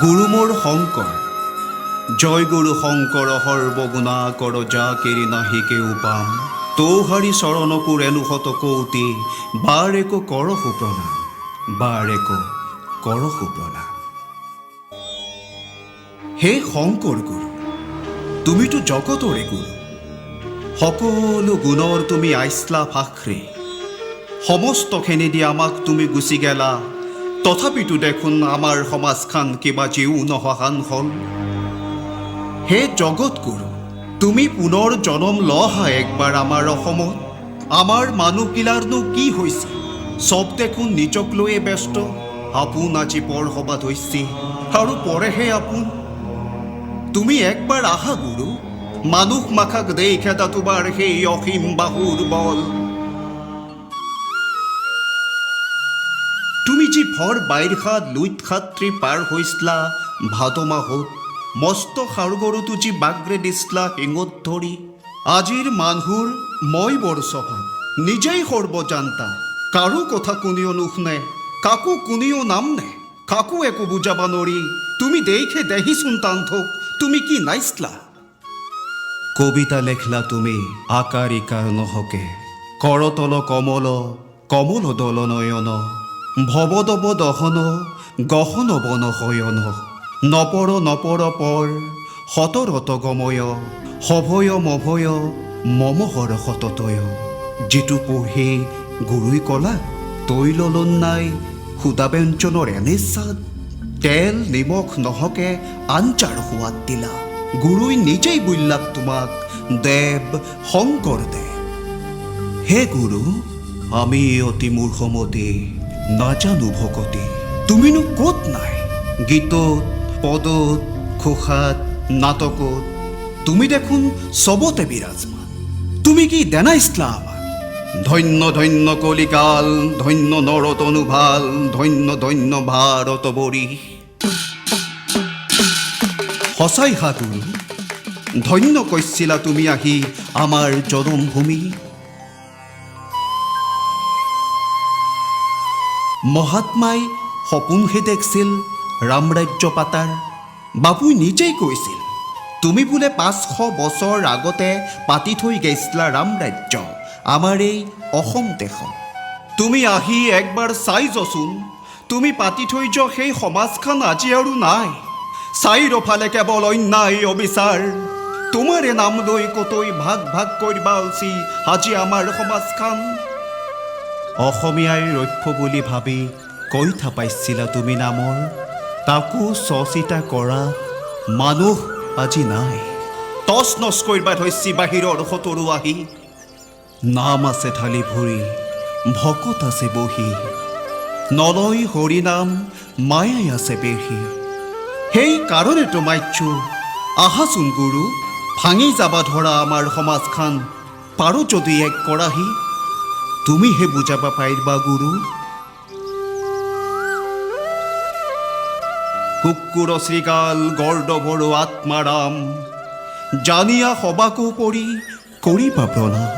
গুৰু মোৰ শংকৰ। জয় গুৰু শংকৰ সৰ্বগুণাকৰ, যা কেৰি নাহিকে উপাম। তৌহাৰি চৰণকো ৰেণু শত কৌটি, বাৰেক কৰহু প্ৰণাম, বাৰেক কৰহু প্ৰণাম। হে শংকৰ গুৰু, তুমিতো জগতৰে গুৰু। সকলো গুণৰ তুমি আইছলা ফাখ্ৰী। সমস্তখিনি দি আমাক তুমি গুচি গেলা, তথাপিতো দেখোন আমাৰ সমাজখন কিবা জীও নহান হ'ল। হে জগত গুৰু, তুমি পুনৰ জনম লহা একবাৰ আমাৰ অসমত। আমাৰ মানুহগিলাৰনো কি হৈছে? চব দেখোন নিজক লৈয়ে ব্যস্ত। আপোন আজি পৰ হবা ধৈছি আৰু পৰেহে আপোন। তুমি একবাৰ আহা গুৰু, মানুহ মাখাক দেই খেদা তোমাৰ সেই অসীম বাহুৰ বল। তুমি যি ভৰ বাইৰখাত লুইত খাত্ৰী পাৰ হৈছিলা ভাদ মাহত, মস্ত ষাঁড় গৰুটো যি বাগৰে দিছিলা শিঙত ধৰি। আজিৰ মানুহৰ মই বৰ স্বভাৱ, নিজেই সৰ্বজান্তা। কাৰো কথা কোনেও নুশুনে, কাকো কোনেও নামনে, কাকো একো বুজাবা নৰি। তুমি দেখে দেহিচোন তান্থক, তুমি কি নাইছলা? কবিতা লেখলা তুমি আকাৰ ইকাৰ নহকে, কৰতল কমল কমল দল নয়ন, ভৱদৱ দহন গহন বন শয়ন, নপৰ নপৰ পৰ শতৰত গময়, সভয় মভয় মমহৰ সততয়। যিটো পঢ়ি গুৰুই কলা তৈল লোন নাই, সুদা ব্যঞ্জনৰ এনে স্বাদ, তেল নিমখ নহকে আঞ্জাৰ সোৱাদ দিলা। গুৰুই নিজেই বুল্লাক তোমাক দেৱ শংকৰ দেৱ। হে গুৰু, আমি অতি মূৰ্খমতি, নাজানো ভকতি। তুমিনো ক'ত নাই? গীতত, পদত, ঘোষাত, নাটকত তুমি দেখোন চবতে বিৰাজমান। তুমি কি দেনাইছিলা আমাক? ধন্য ধন্য কলিকাল, ধন্য নৰতনু ভাল, ধন্য ধন্য ভাৰত বৰি। সঁচাই হা গুৰু, ধন্য কৈছিলা তুমি আহি আমাৰ জনমভূমি। মহাত্মাই সপোনহে দেখছিল ৰামৰাজ্য পাতাৰ। বাপুই নিজেই কৈছিল, তুমি বোলে 500 বছৰ আগতে পাতি থৈ গৈছিলা ৰামৰাজ্য আমাৰ এই অসম দেশত। তুমি আহি একবাৰ চাই যচোন, তুমি পাতি থৈ যোৱা সেই সমাজখন আজি আৰু নাই। চাৰিওফালে কেৱল অন্যায় অবিচাৰ। তোমাৰে নাম লৈ কতৈ ভাগ ভাগ কৰিবা ওলছি আজি আমাৰ সমাজখন। অসমীয়াই ৰক্ষ বুলি ভাবি কৈথা পাইছিলা তুমি নামৰ, তাকো চচিতা কৰা মানুহ আজি নাই। তচ নচ কৰিবা ধৈছি বাহিৰৰ শতৰু আহি। নাম আছে ঢালি ভৰি, ভকত আছে বহি, নলয় হৰি নাম মায়াই আছে বেহি। সেই কাৰণেতো মাইছো, আহাচোন গুৰু, ভাঙি যাবা ধৰা আমাৰ সমাজখন, পাৰো যদি এক কৰাহি। তুমিহে বুজাবা পাৰিবা গুৰু। কুকুৰ শ্ৰীগাল গৰ্দভৰো আত্মাৰাম, জানিয়া সবাকো পৰি কৰিবা প্ৰণাম।